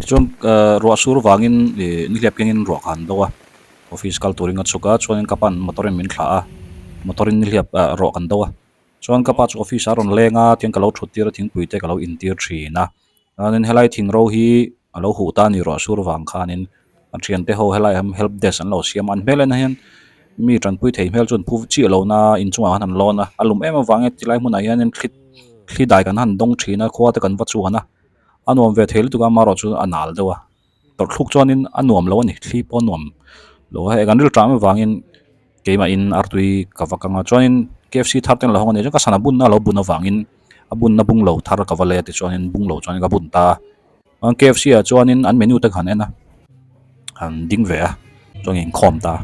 Tichuan ruah sur vangin ih nihliap kengin ruah ka han do a office kal turin ka chhuk a chuanin ka pa'n motor in min thlah a motor in nihliap ah ruah kan do a chuan ka pa chu office ah a rawn leng a tiang ka lo thut tir a thingpui te ka lo intir thin a chuanin helai thing ro hi a lo huh ta a ni ruah sur vang khanin a thiante ho helai ah hian help desk an lo siam a an hmel en ah hian mi tanpui thei hmel chu an phu chiah lo na inchungah khan an lawn a a lum em avangin tilai hmunah hianin thli thli dai kan han dawng thin a khua te kan va chuan a. A nuam ve thei lutuk a amaherawh chu a nal deuh a tawrh thluk chuanin a nuam lo a ni thli pawh a nuam lo a hei kan rilru tah avangin keimahin artui ka va kang a chuanin K F C thar te an lo hawng a ni chuan ka sana bunna a lo bun avangin a bunna bunglo thar ka va lei a tichuanin bunglo chuan ka bun ta a K F C ah chuanin an menu te ka han en a. an ding ve a chuan inkhawm ta.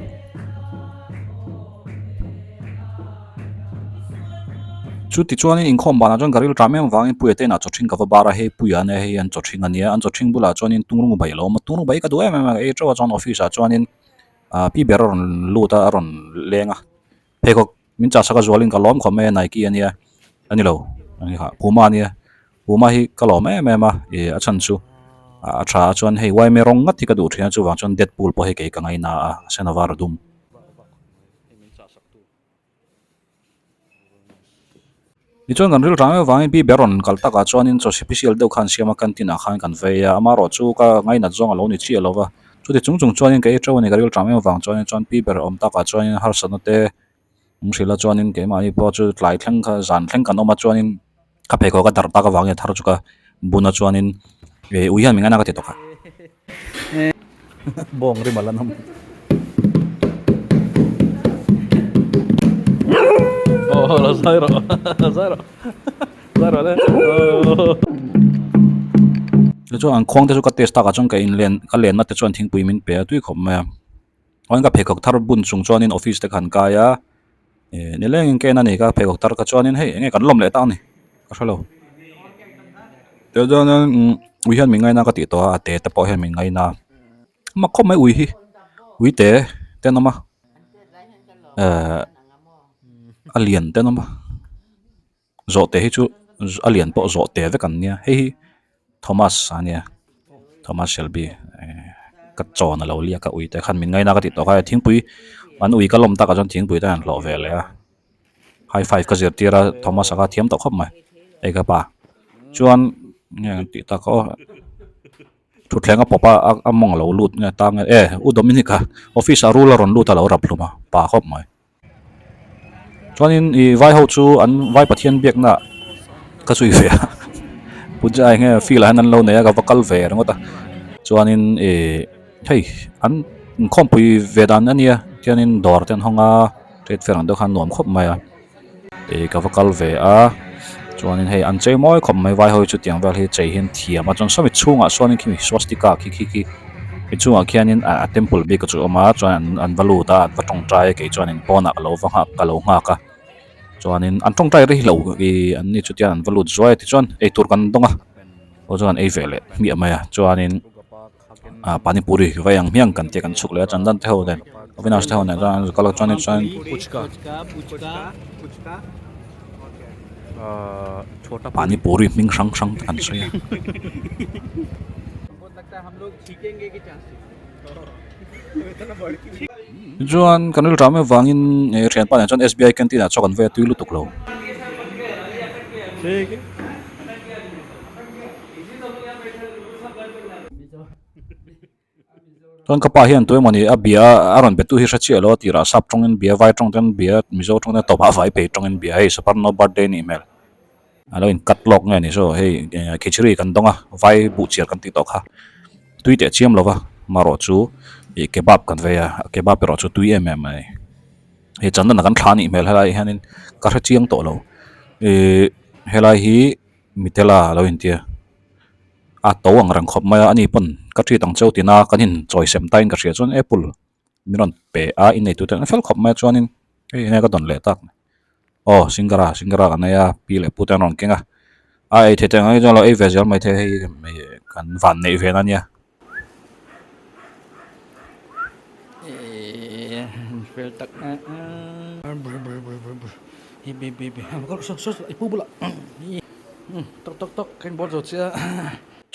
Chu tichuanin inkhawm banah chuan ka ril ṭam em avangin Puia te inah chawṭhing ka va bar a hei Puia ania hei an chawṭhing ania an chawṭhing bulah chuanin tungrung bai a lo awm a tungrung bai hi ka duh em em a ka ei ṭeuh a chuan office ah chuanin ah pi ber a rawn lut a a rawn leng a pheikhawk Min chah sak a zualin ka lawm khawp mai a Nike a nia a ni lo Puma a nia Puma hi ka lawm em em a ih a chhan chu a tha a chuan hei yma rawng ngat hi ka duh thin a chuvang chuan Deadpool pawh hei kei ka ngaina a a sen a var a dum. Tichuan kan rilru rang avangin pi ber rawn kal takah chuanin chaw special deuh khan siam a canteen ah khan kan vei a amaherawh chu ka ngainat zawng a lo ni chiah lo va chuti chung chung chuanin ka ei teuh a ni ka rilru rang em avang chuanin chuan pi ber awm takah chuanin harsatna te an hrilh a chuanin keimahni pawh chu tlai thleng kha zan thleng kan awm a chuanin ka pheikhawk a darh tak avangin a thar chu ka bun a chuanin ih ui hian min ngaina ka ti tawk a. Bawng rim a la nawm. Oh, la zai rawh. Zai rawh. Zai rawh le. Tichuan an khuang te chu ka test takah chuan ka inlen ka lenna te chuan thingpui min pe a tui khawp mai a. Chuan ka pheikhawk thar bun chung chuanin office te kha an kai a. Ih nilengin ka en a ni ka pheikhawk thar kha chuanin hei enge kan lawm leh tak a ni ka hre lo. Tichuanin ui hian min ngaina ka tih tawh a a te te pawh hian min ngaina mak khawp mai ui hi ui te te an awm a ehh a lian te an awm a zawhte hi chu a lian pawh zawhte vek an nia hei hi Thomas a nia Thomas Shelby ka chawn a lo liak a ui te khan min ngaina ka tih tawh kha thingpui an ui ka lawm takah chuan thingpui te an hlawh ve leh a. High five ka zirtir a Thomas a kha thiam tawh khawp mai hei ka pa chuan nge an tih tak aw thutthleng a pawp a a mawng a lo lut nge tang nge e u Dominic a office ah rul a rawn lut a lo rap hlum a pa khawp mai chuanin ih vai ho chu an vai pathian biakna ka zui ve a puja eng nge field ah hian an lo nei a ka va kal ve ringawt a chuanin ih hei an inkhawmpui ve dan a nia chuanin dawr te an hawng a trade fair ang deuh khan nuam khawp mai a ih ka va kal ve a chuanin hei an chei mawi khawp mai vai ho hi chu tiang vel hi chei hi an thiam a chuan sawmi chhungah sawn khimi swastika khi khi khi mi chungah khianin a temple bik chu a awm a chuan an an va lut a an va tawngtai a kei chuanin pawnah ka lo va nghak ka lo nghak a chuanin an tawngtai rih lo ih an ni chutiang an va lut zuai a tichuan eitur kan dawng a aw chuan an ei ve leh hmiah mai a chuanin. Ah panipuri vai ang hmiang kan tia kan chhuk leh a chandan te ho nen Avinash te ho nen chuan an kal a chuan chuan panipuri hming hrang hrang te kan sawi a. Chuan kan rilru ṭam avangin eh thianpa nen chuan S B I canteen ah chaw kan vei a tui lutuk lo. Chuan ka pa hian tuemaw ni a bia a rawn be tu hi hre chiah lo a tirah sap tawngin bia vai tawng ten bia mizo tawng ten tawpah vai phei tawngin bia hei saparno birthday a nih hmel a lo in cut lawk nge ni saw hei khichri kan dawng a vai buh chiar kan tih tawh kha tui teh chiam lo va marawh chu ih kebab kan vei a kebab erawh chu tui em em a ni hei chandana kan thla a nih hmel helai ah hianin ka hre chiang tawh lo ih helai hi. Mitela a lo intia a to ang reng khawp mai a ani pawn ka treat ang cheu tina kan in chawi sem tain ka hria chuan apple min rawn pe a innei tute an fel khawp mai a chuanin hei enge ka dawn leh tak aw singara singara kan nei a pi leh pu te an rawn keng a a ei thei te ang hi chuan lo ei ve zel mai thei hei kan van neih ve na ania.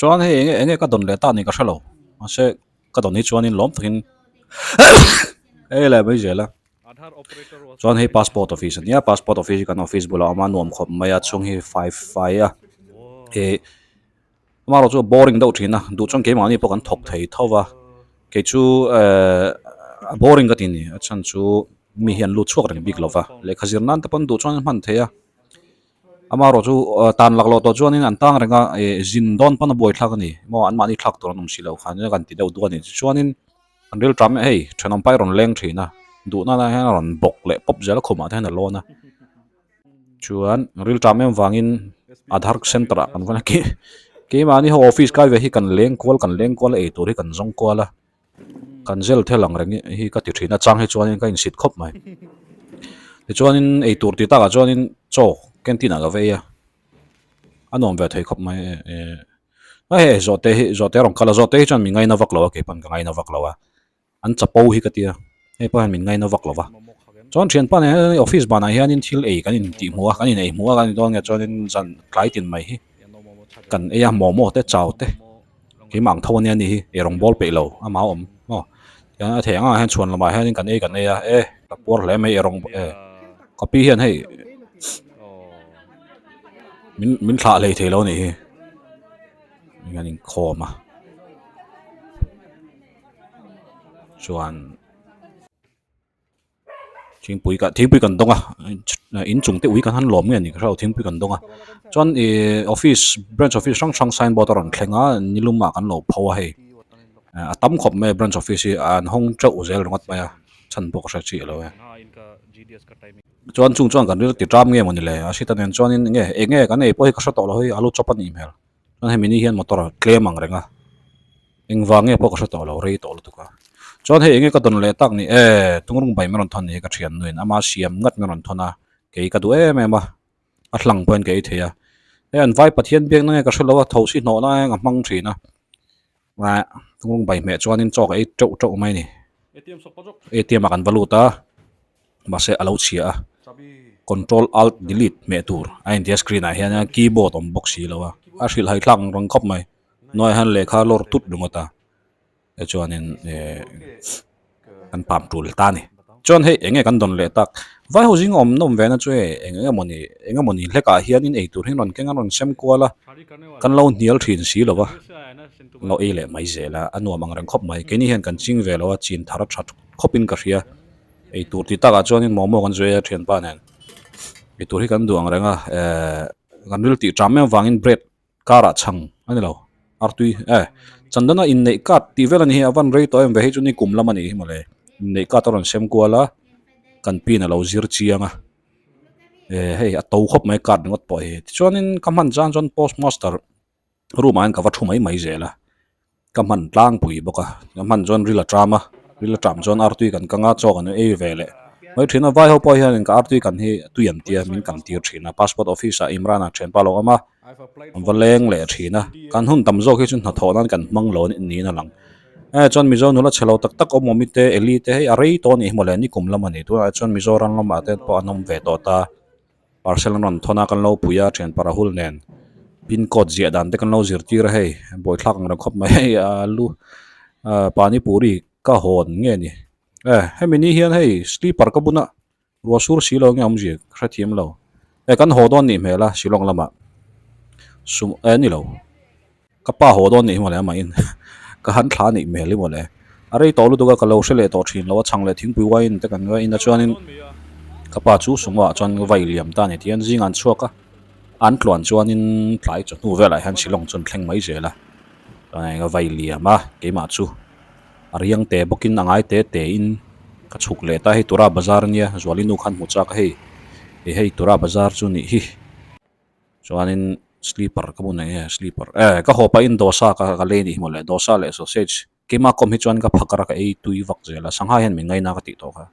Chuan hei enge enge ka dawn leh ta ni ka hrelo mahse ka dawn hi chuanin lawm takin hei leh mai zel a chuan hei passport office ania passport office hi kan office bulah a awm a nuam khawp mai a chhung hi fai fai a ih amaherawh chu a boring deuh thin a duh chuan keimahni pawh kan thawk thei tho va kei chu ehh a boring ka ti a ni a chhan chu mi hi an lut chhuak reng bik lo va lehkha zir nan te pawn duh chuan an hman thei a. Amaherawh chu tan laklawh tawh chuanin an tang reng a, ih zin dawn pawn a buai thlak a ni maw anmahni thlak tur an awm si lo khan kan ti deuh duh a ni. Tichuanin an ril ṭam hei thenawm pai rawn leng thin a, duhna lai hian a rawn bawk leh pawp zel a khumah te hian a lawn a. Chuan ril ṭam em vangin Aadhaar center ah kan va keimahni ho office kai ve hi kan leng kual kan leng kual a eitur hi kan zawng kual a. Kan zel thel ang reng hi ka ti thin a chang hi chuanin ka insit khawp mai. Tichuanin eitur tih takah chuanin chaw canteen ah ka vei a, a nuam ve thei khawp mai eh a hei zawhte hi zawhte a rawn kal a zawhte hi chuan min ngaina vak lo a keipawn ka ngaina vak lo a, an chapo hi ka tia hei pawh hian min ngaina vak lo va. Chuan thianpa nen hian office banah hianin thil ei kan intih hmuh a kan inei hmuh a kan indawn nge chuanin zan tlai tin mai hi kan ei a momo te chau te. Keimah ang tho ania ni hi ei rawng bawl peih lo amah a awm maw tiang a theih ang ah hian chhuan lamah hianin kan ei kan ei a e ka puar hle mai ei rawng e ka pi hian hei min min thlah hlei thei lo a nih hi an inkhawm a chuan. Thingpui ka thingpui kan dawng a inchung te ui kan han lawm nge ni ka hrelo thingpui kan dawng a chuan ihh office branch office hrang hrang sign board a rawn thleng a nilum ah kan lo pho a hei a tam khawp mai a branch office hi an hawng teuh zel ringawt mai a chhan pawh ka hre chiah lo e chuan chung chuan kan ril ti ṭam nge mawni le a hriat a nen chuanin enge enge kan ei pawh hi ka hre tawh lo hei alu chawp a nih hmel. Chuan hemi ni hian motor a tlem ang reng a, engvang nge pawh ka hre tawh lo rei tawh lutuk a. Chuan hei enge ka dawn leh tak ni e, tungrung bai min rawn thawn ni hi ka thian nuin ama siam ngat min rawn thawn a, kei ka duh em em a, a hlang pawhin ka ei thei a. Hei an vai Pathian biakna nge ka hre lo a, thosi hnawhna eng a hmang thin a, tungrung bai hmeh chuanin chaw ka ei teuh teuh mai a ni. ATM ah kan va lut a. Mahse a lo chhia a, control alt delete hmeh tur a intia screen ah hian keyboard awm bawk si lo a, a hrilh hai thlak ang reng khawp mai, hnuaiah hian lehkha a lawr tut ringawt a, tichuanin ehh kan pam tul ta a ni. Chuan hei eng nge kan dawn leh tak, vai ho zinga awm nawm ve na chu hei eng eng emawni eng emawni hlek ah hianin eitur hi an rawn keng a rawn sem kual a, kan lo hnial thin si lo va, an lo ei leh mai zel a, a nuam ang reng khawp mai, keini hian kan ching ve lo a, chin thar a tha khawpin ka hria. Eitur tih takah chuanin momo kan zui a thianpa nen eitur hi kan duh ang reng a ehh kan ril tih ṭam em avangin bread karah chhang a ni lo artui eh chandana inneih card tih vel a ni hi a van rei tawh em ve hei chu ni kum lam a nih hi mawle inneih card a rawn sem kual a kan pin a lo zir chiang a eh hei a to khawp mai card ringawt pawh hi tichuanin ka hman zan chuan post master room ah hian ka va thu mai mai zel a ka hman tlangpui bawk a ka hman chuan ril a ṭam a ril a ṭam chuan artui kan kang a chaw kan ei ve leh mai thin a vai ho pawh hianin ka artui kan hi tui an tia min kan tir thin a passport office ah Imran-a thianpa a lo awm a an va leng leh thin a kan hun tam zawk hi chu hnathawh nan kan hmang lo niin a lang eh chuan Mizo nula chhe lo tak tak awm awm i te Eli te hei a rei tawh a nih hi mawle nikum lam a ni tunah chuan Mizoram lamah te pawh an awm ve tawh ta. Parcel an rawn thawn a kan lo pui a thian Rahul nen pin code ziah dan te kan lo zirtir a hei buaithlak ang reng khawp mai hei alu ah pani puri ka hawn nge ni eh hemi ni hian hei sleeper ka bun a ruah sur si lo nge awmzia ka hrethiam lo eh kan haw dawn nih hmel a Shillong lamah sum eh ni lo. Ka pa haw dawn nih hi mawle amahin ka han thla nih hmel hi mawle. A rei tawh lutuk a ka lo hre leh tawh thin lo a chhang leh thingpui wine te kan va in a chuanin ka pa chu sumo ah chuan vai liam ta a ni tihian zingah an chhuak a an tluan chuanin tlai chawhnu velah hian Shillong chu an thleng mai zel a chuan ka vai liam a keimah chu a riang te bawkin a ngai te te in ka chhuk leh ta hei Tura bazar ania Zualinu khan hmu chak a hei hei Tura bazar chu nih hi. Chuanin sleeper ka bun eng nge sleeper eh ka haw pahin dosa ka ka lei anih hi mawle dosa leh sausage keimah kawm hi chuan ka phakar a ka ei tui vak zel a sangha hian min ngaina ka tih tawh kha.